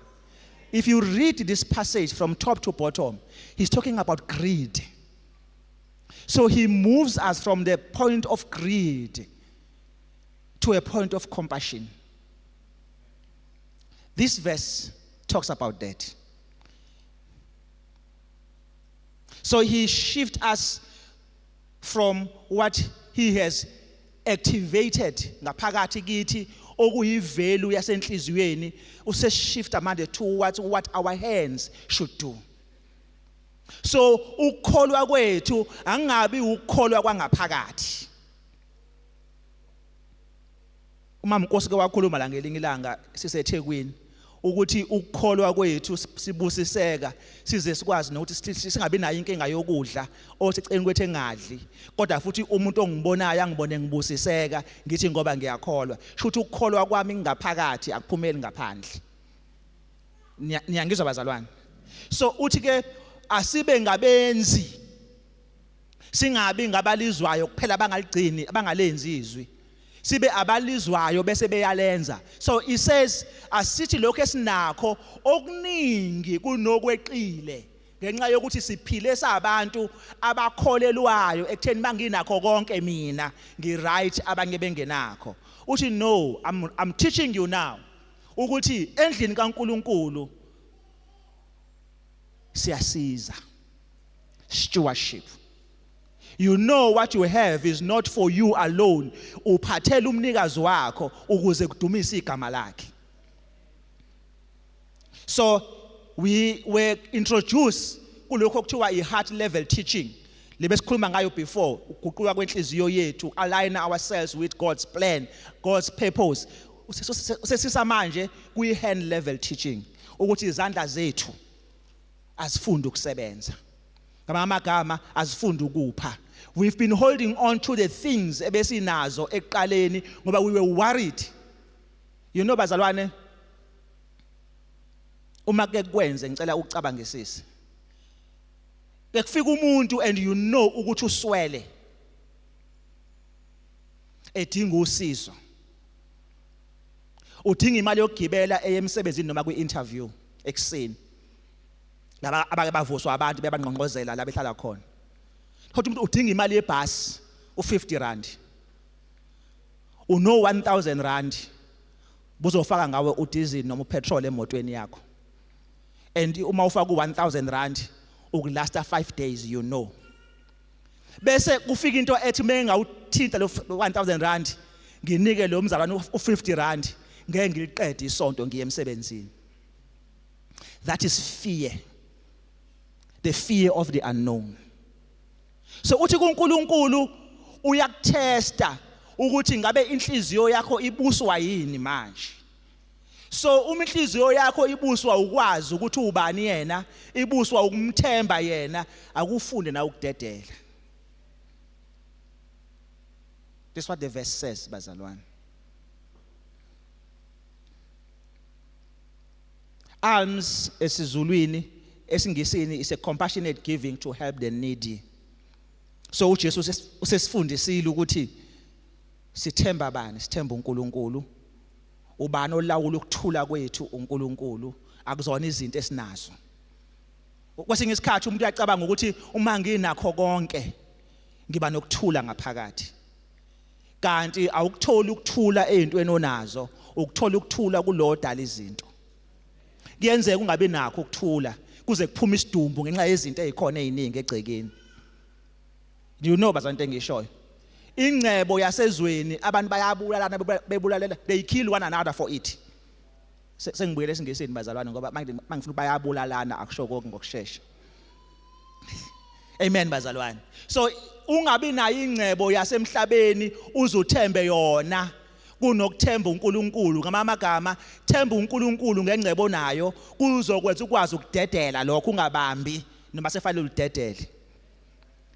If you read this passage from top to bottom, he's talking about greed. So he moves us from the point of greed to a point of compassion. This verse talks about that. So he shifts us from what he has activated ngaphakathi kithi, okuyivalue yasenhliziyweni, useshifta manje towards what our hands should do. So ukukholwa kwethu angabi ukukholwa kwangaphakathi. Umama Nkosi ke wakhuluma la ngelinye ilanga siseThekwini ukuthi ukukholwa kwethu sibusiseka size sikwazi nokuthi singabi nayo inkinga yokudla, oseceni kwethu engadli, kodwa futhi umuntu ongibonayo angibone ngibusiseka, ngithi ngoba ngiyakholwa. Shuthi ukukholwa kwami ngaphakathi akuphumeli ngaphandle. Niyangizwa, bazalwane? So uthi ke asibe ngabenzi, singabi ngabalizwayo kuphela abangaligcini, abangalenzi izwi, sibe abalizwayo bese beyalenza. So he says asithi lokho esinakho okuningi kunokweqile ngenxa yokuthi siphile sabantu abakholelwayo ekutheni banginakho konke, mina ngi-right, abanye bengenakho. Uthi no, I'm teaching you now ukuthi endlini kaNkuluNkulu siyasiza. Stewardship. You know what you have is not for you alone. Uphathela umnikazi wakho ukuze kudumise igama lakhe. So we were introduced kulokho okuthiwa i-heart level teaching lebe sikhuluma ngayo before, ukuguquka kwenhliziyo yethu, align ourselves with God's plan, God's purpose. Sesisa manje kwi-hand level teaching ukuthi izandla zethu azifunde ukusebenza, ngamanye amagama azifunde ukupha. We've been holding on to the things ebesinazo ekuqaleni ngoba we were worried. Bazalwane, uma ke kwenze, ngicela ucabangisise. Bekufika umuntu and you know ukuthi uswele, edinga usizo, udinga imali yokugibela eye emsebenzini noma kwi-interview ekuseni. Laba abake bavuswa abantu bebangqongqozela la behlala khona. Kodwa umuntu udinga imali yebhasi u50 rand, uno 1000 rand buzofaka ngawe udiesel noma upetrol emotweni yakho, and uma ufaka u1000 rand ukulasta 5 days. Bese kufika into ethi mengawuthinta lo 1000 rand nginike lo mzalwane u50 rand, ngeke ngiliqede isonto ngiye emsebenzini. That is fear, the fear of the unknown. So uthi kuNkulunkulu uyakutesta ukuthi ngabe inhliziyo yakho ibuswa yini manje. So uma inhliziyo yakho ibuswa ukwazi ukuthi ubani yena, ibuswa ukumthemba yena, akufunde na ukudedela. This is what the verse says, bazalwane. Alms esizulwini, esingisini, is a compassionate giving to help the needy. So uJesu usesifundisile ukuthi sithemba bani? Sithemba uNkulunkulu. Ubani olawula ukuthula kwethu? UNkulunkulu. Akuzona izinto esinazo. Kwesinye isikhathi umuntu uyacabanga ukuthi uma nginakho konke ngiba nokuthula ngaphakathi, kanti awukutholi ukuthula ezintweni onazo, ukuthola ukuthula kulodala izinto. Kuyenzeka ungabi nakho ukuthula kuze kuphume isidumbu ngenxa yezinto ezikhona eziningi egcekeni. Do you know, bazalwane, engishoyo? Ingcebo yasezweni, abantu bayabulalana, bebulalela, they kill one another for it. Sengibuyele esingesini, bazalwane, ngoba mangifuna bayabulalana akusho konke ngokusheshsha. Amen, bazalwane. So ungabi nayo ingcebo yasemhlabeni uzuthembe yona kunokuthemba uNkulunkulu. Ngamagama, themba uNkulunkulu ngengcebo nayo, kuzokwenza ukwazi ukudedela lokho, ungabambi noma sefanele udedele.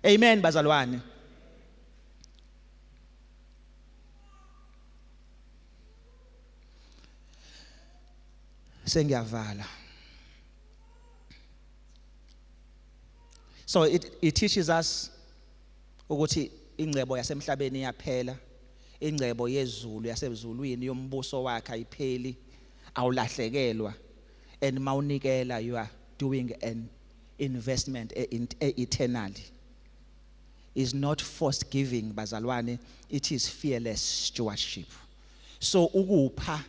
Amen, bazalwane. Sengiyavala. So it teaches us ukuthi ingcebo yasemhlabeni iyaphela, ingcebo yezulu, yasezulwini, yombuso wakhe ayipheli, awulahlekelwa, and mawunikela you are doing an investment eternally. Is not forced giving, bazalwane, it is fearless stewardship. So ukupha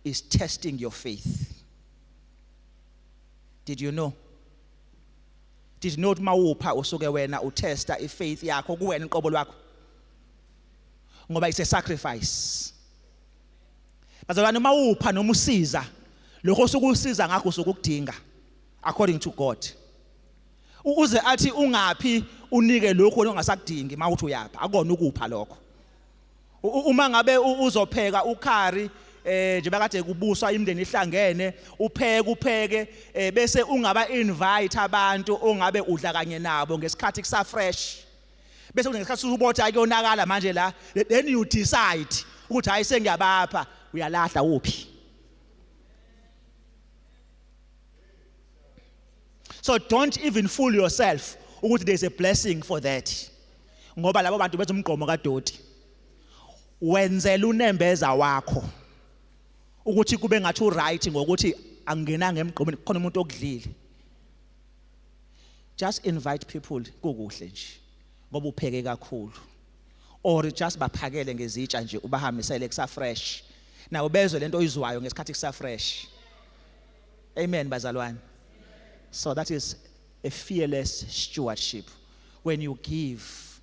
is testing your faith. Did you know? Did you know ukuthi mawupha usuke wena utesta ifaith yakho kuwena inqobo lwakho? Ngoba it's a sacrifice, bazalwane. Mawupha noma usiza, lokho osuke usiza ngakho usuke ukudinga according to God. Uze athi ungaphi unike lokho ongasakudingi mawuthi uyapha, akona ukupha lokho. Uma ngabe uzopheka ukhari, nje bakade kubuswa imindeni ihlangene, upheke upheke, bese ungaba invite abantu ongabe udla kanye nabo ngesikhathi kusa fresh, bese ngesikhathi usubotha kuyonakala manje la, then you decide ukuthi hayi, sengiyabapha, uyalahla uphi. So don't even fool yourself ukuthi there's a blessing for that, ngoba labo bantu benza umgqomo kadoti. Wenzela unembeza wakho ukuthi kube ngathi uright ngokuthi angingenanga emgqomeni, khona umuntu okudlile. Just invite people kukuhle nje ngoba upheke kakhulu, or just baphakele ngezitsha nje, ubahambisele kusa fresh, nawo bezwe lento oyizwayo ngesikhathi kusa fresh. Amen, bazalwane. So that is a fearless stewardship. When you give,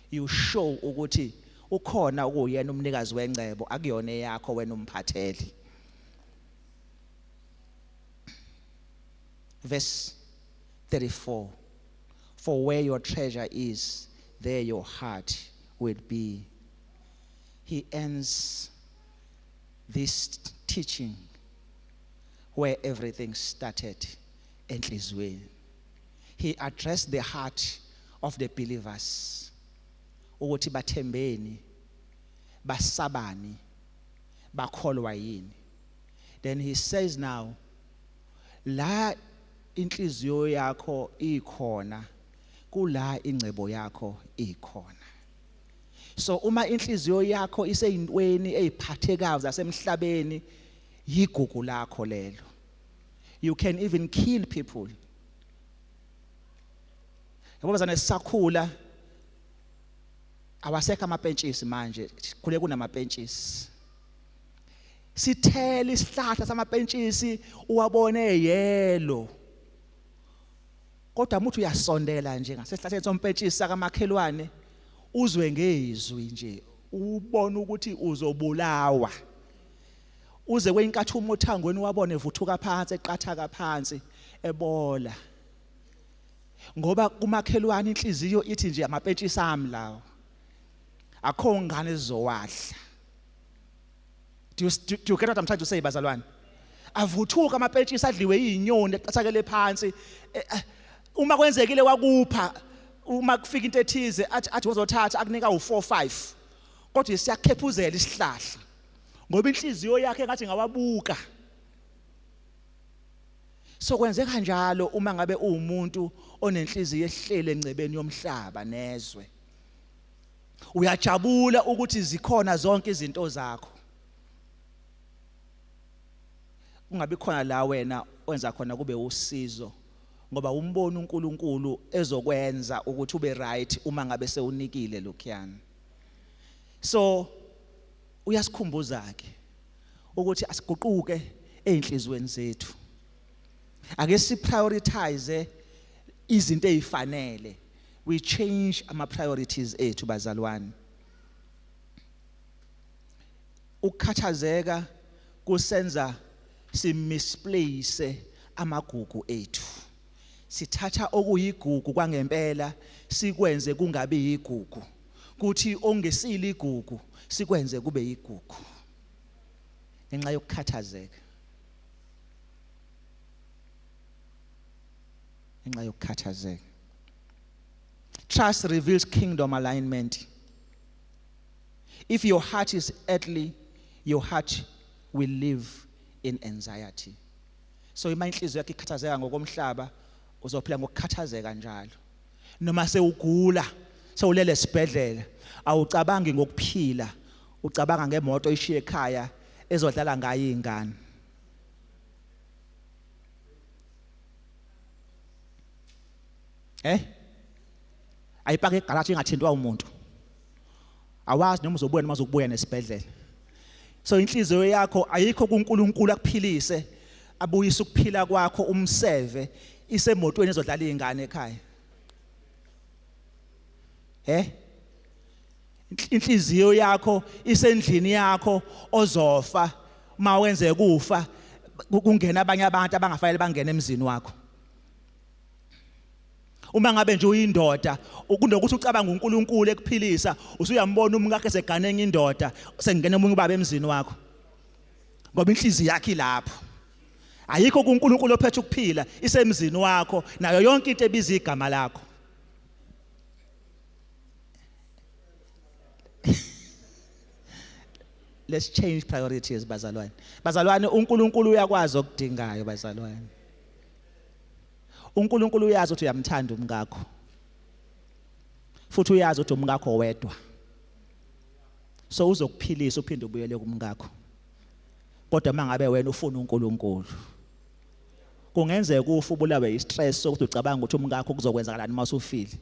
you show ukuthi ukhona ukuyena umnikazi wengcebo, akuyona eyakho, wena umphatheli. Verse 34: "For where your treasure is, there your heart will be." He ends this teaching where everything started, enhliziyweni. He addressed the heart of the believers ukuthi bathembeni, basabani, bakholwa yini. Then he says now, la inhliziyo yakho ikhona. Kula ingcebo yakho ikhona. So uma inhliziyo yakho iseyintweni eziphathekayo zasemhlabeni, yigugu lakho lelo. You can even kill people. Yabo bazane, sisakhula awasekho amapentshisi, manje khule kunamapentshisi. Sithela isihlahla samapentshisi, uwabone yellow, kodwa muthi uyasondela nje ngasesihlahleni sompentshisi sakamakhelwane, uzwe ngezwi nje, ubone ukuthi uzobulawa. Uze kweinkathi uma othangweni wabone evuthuka phansi, eqathaka phansi, ebola, ngoba kumakhelwane inhliziyo ithi nje amapentshisi ami lawo, akho ngane ezizowadla. Do you get what I'm trying to say, bazalwane? Avuthuka amapentshisi, adliwe izinyoni, eqathakele phansi. Uma kwenzekile wakupha, uma kufika into ethize, athi wozothatha, akunika u4 5, kodwa siyakhephuzela isihlahla ngoba inhliziyo yakhe ngathi ngawabuka. So kwenzeka kanjalo uma ngabe uwumuntu onenhliziyo ehlele engcebeni yomhlaba nezwe, uyajabula ukuthi zikhona zonke izinto zakho, kungabi khona la wena wenza khona kube usizo, ngoba umbona uNkulunkulu ezokwenza ukuthi ube right uma ngabe sewunikile lokhuyana. So uyasikhumbuza ke ukuthi asiguquke ezinhlizweni zethu, ake si prioritize izinto ezifanele. We change ama priorities ethu, bazalwane. Ukukhathazeka kusenza si misplace amagugu ethu. Sithatha okuyigugu kwangempela sikwenze kungabi yigugu, kuthi ongesile igugu sikwenze kube yigugu ngenxa yokukhathazeka, ngenxa yokukhathazeka. Trust reveals kingdom alignment. If your heart is earthly, your heart will live in anxiety. So ima inhliziyo yakho ikhathazeka ngokomhlaba, uzophila ngokukhathazeka njalo. Noma sewugula, sewulele esibhedlela, awucabangi ngokuphila, ucabanga ngemoto ishiye ekhaya ezodlala ngayo izingane. Ayipake egaraji ingathintwa umuntu, awazi noma uzobuya noma uzokubuya nesibhedlela. So inhliziyo yakho ayikho kuNkulunkulu akuphilise, abuyise ukuphila kwakho, umseve, isemotweni ezodlala izingane ekhaya. Inhliziyo yakho isendlini yakho ozofa, uma wenze kufa kungena abanye abantu abangafanele bangene emzini wakho. Uma ngabe nje uyindoda, kunokuthi ucabanga uNkulunkulu ekuphilisa, usuyambona umkakhe segane enye indoda, sengena omunye ubaba emzini wakho, ngoba inhliziyo yakhe ilapho, ayikho kuNkulunkulu ophethe ukuphila, isemzini wakho nayo yonke into ebiza igama lakho. Let's change priorities, bazalwane. Bazalwane, uNkulunkulu uyakwazi okudingayo. Bazalwane, uNkulunkulu uyazi ukuthi uyamthanda umkakho, futhi uyazi ukuthi umkakho wedwa, so uzokuphilisa uphinde ubuyele kumkakho. Kodwa mangabe wena ufuna uNkulunkulu, kungenzeka ufe ubulawe istress sokuthi ucabanga ukuthi umkakho kuzokwenzakalani uma usufile.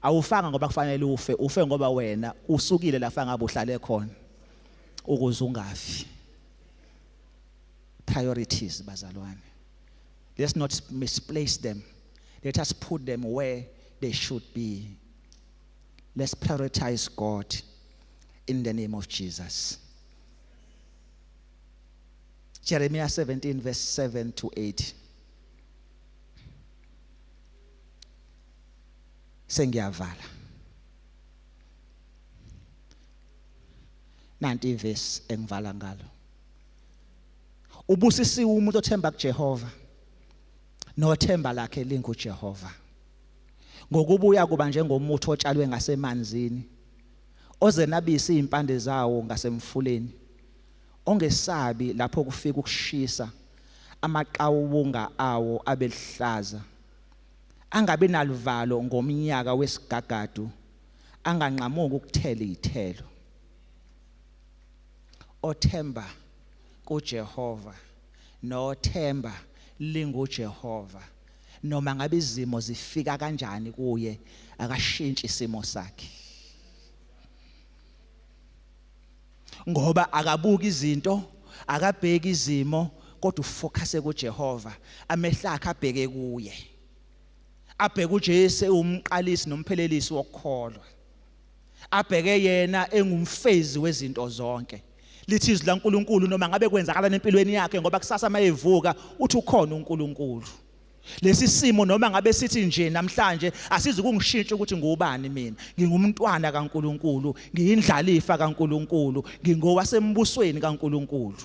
Awufanga ngoba kufanele ufe, ufe ngoba wena usukile lapha ngabe uhlale khona ukuze ungafi. Priorities, bazalwane, let's not misplace them. Let us put them where they should be. Let's prioritize God in the name of Jesus. Jeremiah 17 verse 7 to 8. Sengiyavala. Nanti ivesi engivala ngalo. Ubusisiwe umuntu othemba kuJehova, nothemba lakhe linguJehova, ngokubuya kuba njengomuthi otshalwe ngasemanzini, ozenabisa izimpande zawo ngasemfuleni, ongesabi lapho kufika ukushisa, amaqawunga awo abeluhlaza. Angabi naluvalo ngomnyaka wesigagadu, anganqamuki ukuthela izithelo. Othemba kuJehova nothemba linguJehova, noma ngabe izimo zifika kanjani kuye, akashintshi isimo sakhe, ngoba akabuki izinto, akabheki izimo, kodwa ufocus kuJehova. Amehlo akhe abheke kuye, abheke uJesu umqalisi nomphelelisi wokukholwa, abheke yena engumfezi wezinto zonke. Lithi izwi laNkuluNkulu, noma ngabe kwenzakalani empilweni yakhe, ngoba kusasa mayevuka uthi ukhona uNkulunkulu. Lesi simo noma ngabe sithi nje namhlanje asizi kungishintsha ukuthi ngubani mina. Ngingumntwana kaNkuluNkulu, ngiyindlalifa kaNkuluNkulu, ngingowasembusweni kaNkuluNkulu.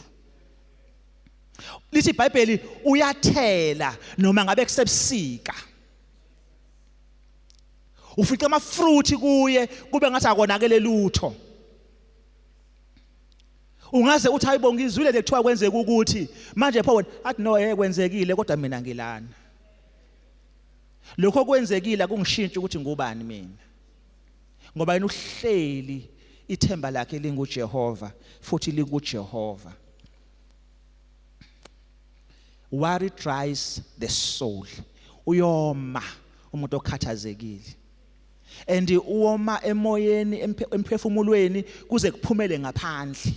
Lithi iBhayibheli uyathela noma ngabe kusebusika. Ufica amafruit kuye kube ngathi akonakele lutho. Ungaze uthi hayibo, ngizwile le kuthiwa kwenzeka ukuthi manje pho wena, athi no, kwenzekile kodwa mina ngilana. Lokho kwenzekile akungishintsha ukuthi ngubani mina. Ngoba yena uhleli, ithemba lakhe linguJehova futhi likuJehova. Worry dries the soul. Uyoma umuntu okhathazekile. And uwoma emoyeni, emphefumulweni, kuze kuphumele ngaphandle.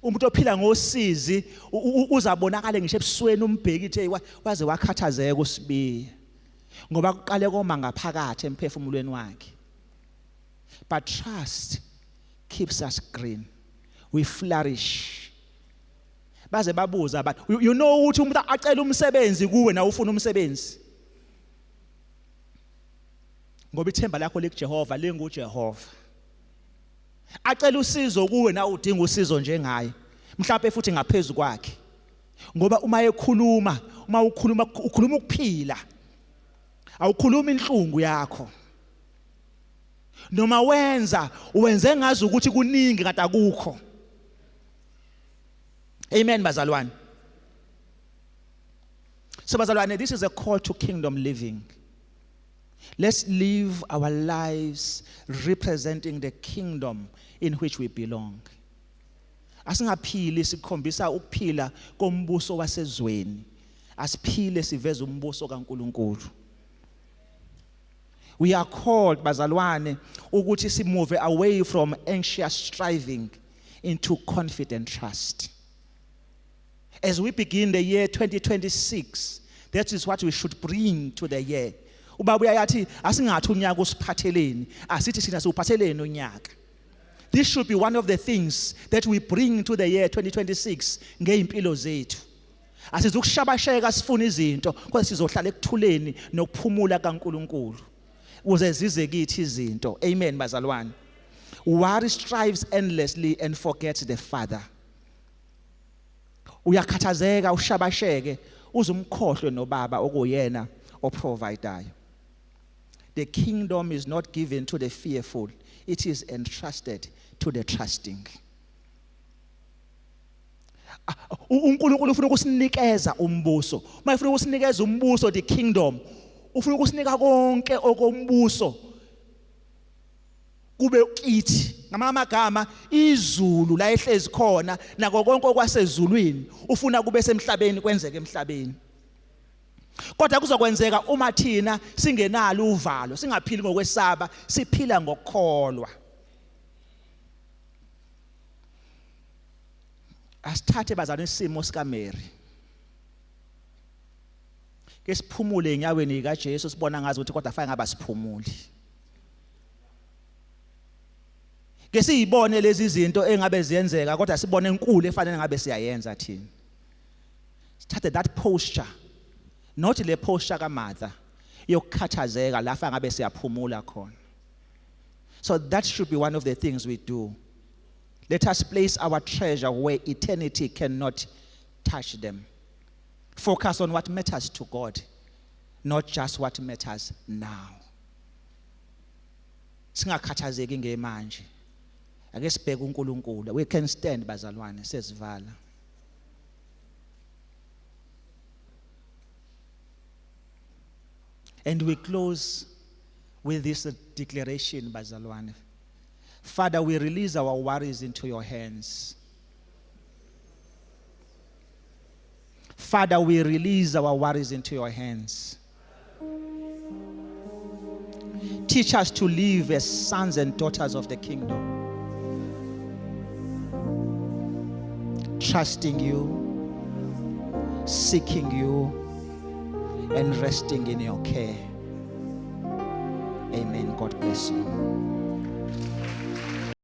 Umuntu ophila ngosizi uzabonakala ngisho ebusweni, umbheki ithi waze wakhathazeka uSibiya, ngoba kuqale koma ngaphakathi emphefumulweni wakhe. But trust keeps us green, we flourish. Baze babuza abantu, you know ukuthi umuntu acela umsebenzi kuwe nawe ufuna umsebenzi, ngoba ithemba lakho likuJehova, linguJehova. Acela usizo kuwe nawe udinga usizo njengaye, mhlawumbe futhi ngaphezulu kwakhe, ngoba uma ekhuluma, uma ukhuluma, ukhuluma ukuphila, awukhuluma inhlungu yakho. Noma wenza, wenze ngazi ukuthi kuningi kanti akukho. Amen, bazalwane. So bazalwane, this is a call to kingdom living. Let's live our lives representing the kingdom in which we belong. Asingaphili sikhombisa ukuphila kombuso wasezweni, asiphile siveza umbuso kaNkuluNkulu. We are called, bazalwane, ukuthi simove away from anxious striving into confident trust. As we begin the year 2026, that is what we should bring to the year. Ubaba uyayathi asingathi unyaka usiphatheleni, asithi sina siwuphatheleni unyaka. This should be one of the things that we bring to the year 2026 ngeimpilo zethu. Asizukushabasheka sifuna izinto, kodwa sizohlala ekuthuleni nokuphumula kaNkuluNkulu ukuze zize kithi izinto. Amen, bazalwane. Worry strives endlessly and forgets the Father. Uyakhathazeka, ushabasheke, uzumkhohlwe nobaba okuyena oprovidayo. The kingdom is not given to the fearful, it is entrusted to the trusting. UNkulunkulu ufuna ukusinikeza umbuso. Uma efuna ukusinikeza umbuso, the kingdom, ufuna ukusinika konke okombuso kube kithi. Ngamanye amagama, izulu la ehlezi khona nako konke okwasezulwini ufuna kube semhlabeni, kwenzeke emhlabeni. Kodwa kuzokwenzeka uma thina singenalo uvalo, singaphili ngokwesaba, siphila ngokukholwa. Asithathe bazalwane isimo sika Mary, ke siphumule enyaweni kaJesu, sibona ngazi ukuthi kodwa fanele ngaba siphumuli. Ke siyibone lezi zinto engabe ziyenzeka, kodwa sibone enkulu efanele ngabe siyayenza thina. Sithathe that posture, not le posture kaMartha yokukhathazeka lapha ngabe siyaphumula khona. So that should be one of the things we do. Let us place our treasure where eternity cannot touch them. Focus on what matters to God, not just what matters now. Singakhathazeki ngemanje, ake sibheke uNkulunkulu. We can stand, bazalwane, sesivala. And we close with this declaration, bazalwane. Father, we release our worries into your hands. Father, we release our worries into your hands. Teach us to live as sons and daughters of the kingdom, trusting you, seeking you, and resting in your care. Amen. God bless you.